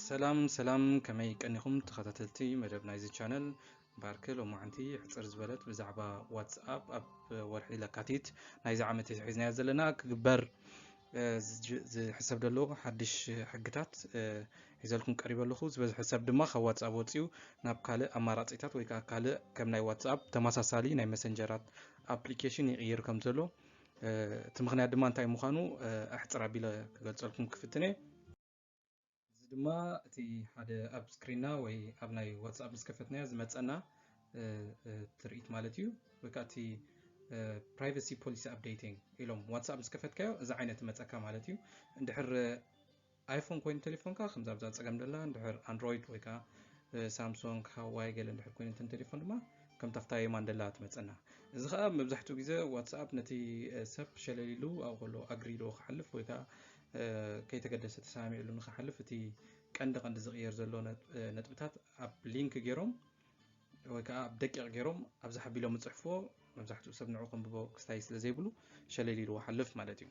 ሰላም ሰላም፣ ከመይ ቀኒኹም ተኸታተልቲ መደብ ናይዚ ቻነል? ባርክ ሎማዓንቲ ሕፅር ዝበለት ብዛዕባ ዋትስኣፕ ኣብ ወርሒ ለካቲት ናይዚ ዓመት ሒዝናያ ዘለና ክግበር ዝሕሰብ ዘሎ ሓድሽ ሕግታት ሒዘልኩም ቀሪበ ኣለኹ። ዝበዝሐ ሰብ ድማ ካብ ዋትስኣፕ ወፂኡ ናብ ካልእ ኣማራፂታት ወይ ከዓ ካልእ ከም ናይ ዋትስኣፕ ተመሳሳሊ ናይ መሰንጀራት ኣፕሊኬሽን ይቕይር ከም ዘሎ፣ እቲ ምኽንያት ድማ እንታይ ምዃኑ ኣሕፅር ኣቢለ ክገልፀልኩም ክፍትን እየ። እዚ ድማ እቲ ሓደ ኣብ ስክሪንና ወይ ኣብ ናይ ዋትስኣፕ ምስ ከፈትናዮ ዝመፀና ትርኢት ማለት እዩ። ወይ ከዓ እቲ privacy policy updating ኢሎም ዋትስኣፕ ምስ ከፈትካዮ እዚ ዓይነት ይመፀካ ማለት እዩ። እንድሕር ኣይፎን ኮይኑ ቴሌፎንካ ከምዛ ኣብዛ ፀገም ደላ፣ እንድሕር ኣንድሮይድ ወይ ከዓ ሳምሶንግ፣ ሃዋይ ገለ እንድሕር ኮይኑ እንተን ቴሌፎን ድማ ከምታ ኣብታ የማን ደላ ትመፀና። እዚ ከዓ መብዛሕትኡ ግዜ ዋትስኣፕ ነቲ ሰብ ሸለሊሉ ኣብኡ ከሎ ኣግሪ ዶ ክሓልፍ ወይ ከዓ ከይተገደሰ ተሰማሚዕሉ ንክሓልፍ እቲ ቀንዲ ቀንዲ ዝቕየር ዘሎ ነጥብታት ኣብ ሊንክ ገይሮም ወይ ከዓ ኣብ ደቂቕ ገይሮም ኣብዚ ሓቢሎም ዝፅሕፍዎ መብዛሕትኡ ሰብ ንዑ ከንብቦ ክስታይ ስለ ዘይብሉ ሸለሊልዎ ሓልፍ ማለት እዩ።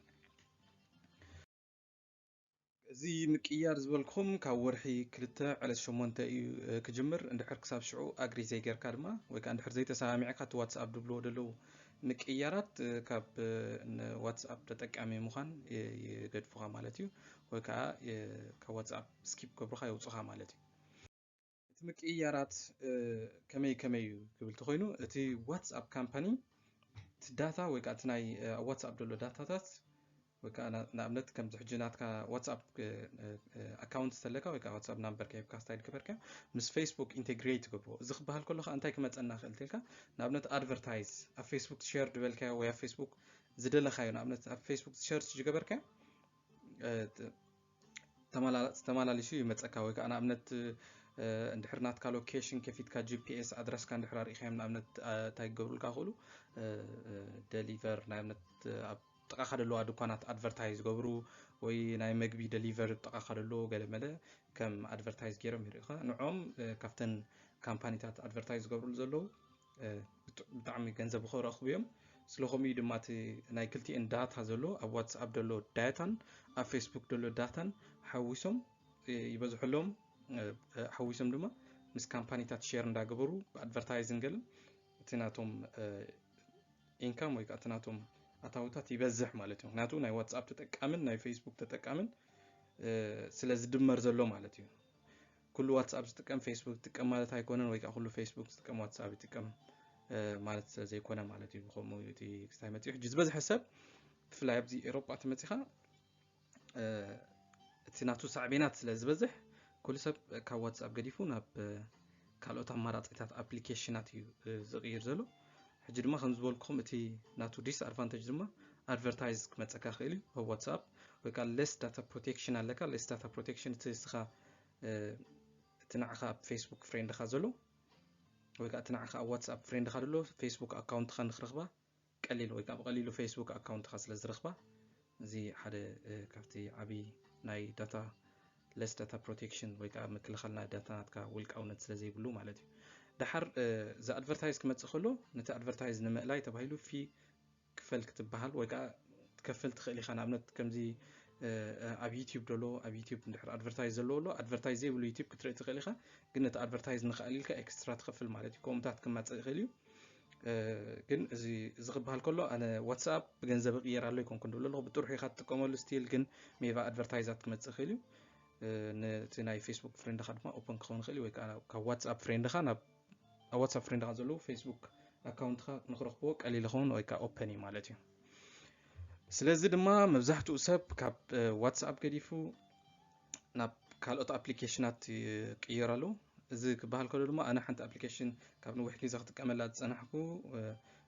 እዚ ምቅያር ዝበልኩም ካብ ወርሒ ክልተ ዕለት ሸሞንተ እዩ ክጅምር። እንድሕር ክሳብ ሽዑ ኣግሪ ዘይገርካ ድማ ወይ ከዓ እንድሕር ዘይተሰማሚዕካ እቲ ዋትስኣፕ ድብልዎ ደለዉ ምቅያራት ካብ ዋትስኣፕ ተጠቃሚ ምዃን ይገድፉኻ ማለት እዩ። ወይ ከዓ ካብ ዋትስኣፕ ስኪፕ ገብሩኻ የውፁኻ ማለት እዩ። እቲ ምቅያራት ከመይ ከመይ እዩ ክብል ተኮይኑ፣ እቲ ዋትስኣፕ ካምፓኒ እቲ ዳታ ወይ ከዓ እቲ ናይ ዋትስኣፕ ዘሎ ዳታታት ወይ ከዓ ንኣብነት ከምዚ ሕጂ ናትካ ዋትስኣፕ ኣካውንት ዝተለካ ወይ ከዓ ዋትስኣፕ ናምበርካ ሂብካ ስታይ ዝገበርካዮ ምስ ፌስቡክ ኢንቴግሬት ይገብርዎ። እዚ ክበሃል ከሎ ከዓ እንታይ ክመፀና ክእል ተልካ፣ ንኣብነት ኣድቨርታይዝ ኣብ ፌስቡክ ሸር ዝበልካዮ ወይ ኣብ ፌስቡክ ዝደለካዮ፣ ንኣብነት ኣብ ፌስቡክ ሸር ዝገበርካዮ ተመላሊሱ ይመፀካ። ወይ ከዓ ንኣብነት እንድሕር ናትካ ሎኬሽን ከፊትካ ጂፒኤስ ኣድረስካ እንድሕር ኣርኢኻዮም ንኣብነት እንታይ ክገብሩልካ ክእሉ፣ ደሊቨር ንኣብነት ኣብ ጥቃኻ ደለዋ ድኳናት ኣድቨርታይዝ ዝገብሩ ወይ ናይ መግቢ ደሊቨር ጥቃኻ ደሎ ገለመለ ከም ኣድቨርታይዝ ገይሮም ይርእኻ። ንዖም ካብተን ካምፓኒታት ኣድቨርታይዝ ዝገብሩሉ ዘለዉ ብጣዕሚ ገንዘብ ክረኽቡ እዮም። ስለኸምኡ እዩ ድማ እቲ ናይ ክልቲኤን ዳታ ዘሎ ኣብ ዋትስኣፕ ዘሎ ዳታን ኣብ ፌስቡክ ዘሎ ዳታን ሓዊሶም ይበዝሐሎም። ሓዊሶም ድማ ምስ ካምፓኒታት ሸር እንዳገበሩ ብኣድቨርታይዝን ገለን እቲ ናቶም ኢንካም ወይ ከዓ እቲ ናቶም ኣታውታት ይበዝሕ ማለት እዩ። ምክንያቱ ናይ ዋትስኣፕ ተጠቃምን ናይ ፌስቡክ ተጠቃምን ስለ ዝድመር ዘሎ ማለት እዩ። ኩሉ ዋትስኣፕ ዝጥቀም ፌስቡክ ዝጥቀም ማለት ኣይኮነን፣ ወይ ከዓ ኩሉ ፌስቡክ ዝጥቀም ዋትስኣፕ ይጥቀም ማለት ስለ ዘይኮነ ማለት እዩ። ብከምኡ እቲ ክስታይ መፅኡ ሕጂ ዝበዝሐ ሰብ ብፍላይ ኣብዚ ኤሮጳ ተመፂኻ እቲ ናቱ ሳዕቤናት ስለ ዝበዝሕ ኩሉ ሰብ ካብ ዋትስኣፕ ገዲፉ ናብ ካልኦት ኣማራፂታት ኣፕሊኬሽናት እዩ ዝቕይር ዘሎ። ሕጂ ድማ ከም ዝበልኩኹም እቲ ናቱ ዲስኣድቫንቴጅ ድማ ኣድቨርታይዝ ክመፀካ ክእል እዩ ኣብ ዋትስኣፕ ወይ ከዓ ሌስ ዳታ ፕሮቴክሽን ኣለካ። ሌስ ዳታ ፕሮቴክሽን እቲ ንስኻ እቲ ንዓኻ ኣብ ፌስቡክ ፍሬንድኻ ዘሎ ወይ ከዓ እቲ ንዓኻ ኣብ ዋትስኣፕ ፍሬንድኻ ዘሎ ፌስቡክ ኣካውንትኻ ንክረኽባ ቀሊል ወይ ከዓ ብቐሊሉ ፌስቡክ ኣካውንትኻ ስለ ዝረኽባ እዚ ሓደ ካብቲ ዓብዪ ናይ ዳታ ሌስ ዳታ ፕሮቴክሽን ወይ ከዓ ምክልኻል ናይ ዳታ ናትካ ውልቃውነት ስለ ዘይብሉ ማለት እዩ። ደሓር እዚ ኣድቨርታይዝ ክመፅእ ከሎ ነቲ ኣድቨርታይዝ ንምእላይ ተባሂሉ ፊ ክፈል ክትበሃል ወይ ከዓ ክትከፍል ትኽእል ኢኻ። ንኣብነት ከምዚ ኣብ ዩቲዩብ ደሎ ኣብ ዩቲዩብ እንድሕር ኣድቨርታይዝ ዘለዎ ኣሎ ኣድቨርታይዝ ዘይብሉ ዩቲዩብ ክትርኢ ትኽእል ኢኻ። ግን ነቲ ኣድቨርታይዝ ንኽኣልልካ ኤክስትራ ትኸፍል ማለት እዩ። ከምኡታት ክመፅእ ይኽእል እዩ። ግን እዚ እዚ ክበሃል ከሎ ኣነ ዋትስኣፕ ብገንዘብ ይቕየር ኣሎ ኣይኮንኩን ድብል ኣለኹ። ብጥርሑ ኢኻ ትጥቀመሉ ስቲል ግን ሜባ ኣድቨርታይዛት ክመፅእ ይኽእል እዩ። ነቲ ናይ ፌስቡክ ፍሬንድኻ ድማ ኦፐን ክኸውን ይኽእል እዩ ወይ ከዓ ካብ ዋትስኣፕ ፍሬንድኻ ናብ ኣብ ዋትስኣፕ ፍሬንድኻ ዘለዉ ፌስቡክ ኣካውንትኻ ንክረኽብዎ ቀሊል ይኸውን ወይ ከዓ ኦፐን እዩ ማለት እዩ። ስለዚ ድማ መብዛሕትኡ ሰብ ካብ ዋትስኣፕ ገዲፉ ናብ ካልኦት ኣፕሊኬሽናት ይቅየር ኣሎ። እዚ ክበሃል ከሎ ድማ ኣነ ሓንቲ ኣፕሊኬሽን ካብ ነዊሕ ግዜ ክጥቀመላ ዝፀናሕኩ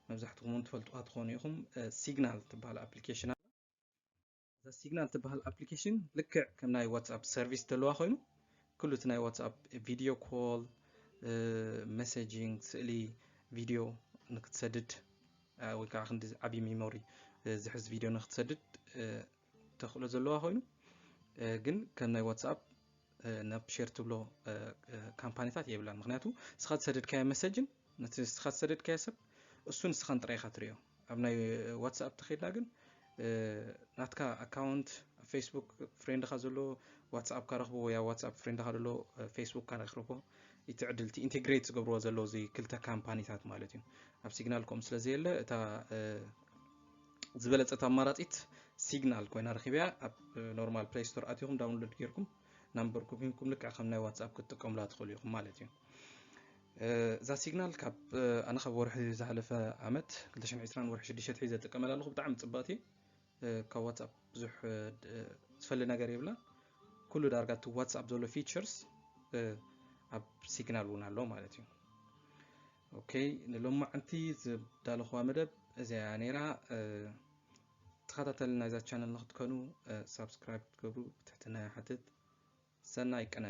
መብዛሕትኹም እውን ትፈልጡዋ ትኾኑ ኢኹም። ሲግናል ትበሃል ኣፕሊኬሽን ኣላ። እዛ ሲግናል ትበሃል ኣፕሊኬሽን ልክዕ ከም ናይ ዋትስኣፕ ሰርቪስ ዘለዋ ኮይኑ ኩሉ እቲ ናይ ዋትስኣፕ ቪድዮ ኮል፣ መሴጂንግ፣ ስእሊ፣ ቪድዮ ንክትሰድድ ወይ ከዓ ክንዲ ዓብዪ ሜሞሪ ዝሕዝ ቪድዮ ንክትሰድድ ተኽእሎ ዘለዋ ኮይኑ ግን ከም ናይ ዋትስኣፕ ናብ ሼር ትብሎ ካምፓኒታት የብላን። ምክንያቱ ንስኻ ዝሰደድካዮ መሰጅን ነቲ ንስኻ ዝሰደድካዮ ሰብ እሱ ንስኻን ጥራይ ኢኻ ትሪኦ። ኣብ ናይ ዋትስኣፕ ተኸይድና ግን ናትካ ኣካውንት ፌስቡክ ፍሬንድኻ ዘሎ ዋትስኣፕካ ረኽቦ፣ ወይ ኣብ ዋትስኣፕ ፍሬንድኻ ዘሎ ፌስቡክካ ረኽቦ። እቲ ዕድል፣ እቲ ኢንቴግሬት ዝገብርዎ ዘለዉ እዚ ክልተ ካምፓኒታት ማለት እዩ። ኣብ ሲግናል ከምኡ ስለ ዘየለ፣ እታ ዝበለፀት ኣማራፂት ሲግናል ኮይና ረኺብያ። ኣብ ኖርማል ፕሌይ ስቶር ኣቲኹም ዳውንሎድ ጌርኩም ናምበርኩም ሂብኩም ልክዕ ከም ናይ ዋትስኣፕ ክትጥቀሙላ ትኽእሉ ኢኹም ማለት እዩ። እዛ ሲግናል ካብ ኣነ ካብ ወርሒ ዝሓለፈ ዓመት ክልተ ሽሕን ዕስራን ወርሒ ሽዱሽተ ሒዘ ጥቀመላ ኣለኹ። ብጣዕሚ ፅብቕቲ፣ ካብ ዋትስኣፕ ብዙሕ ዝፈሊ ነገር የብላን። ኩሉ ዳርጋ እቲ ዋትስኣፕ ዘሎ ፊቸርስ ኣብ ሲግናል እውን ኣሎ ማለት እዩ። ኦኬ፣ ንሎማዓንቲ ዝዳለኹዋ መደብ እዚኣ ነይራ። ተኸታተሊ ናይዛ ቻነል ንክትኮኑ ሳብስክራይብ ክትገብሩ ብትሕትና ይሓትት። ሰናይ ቅነ።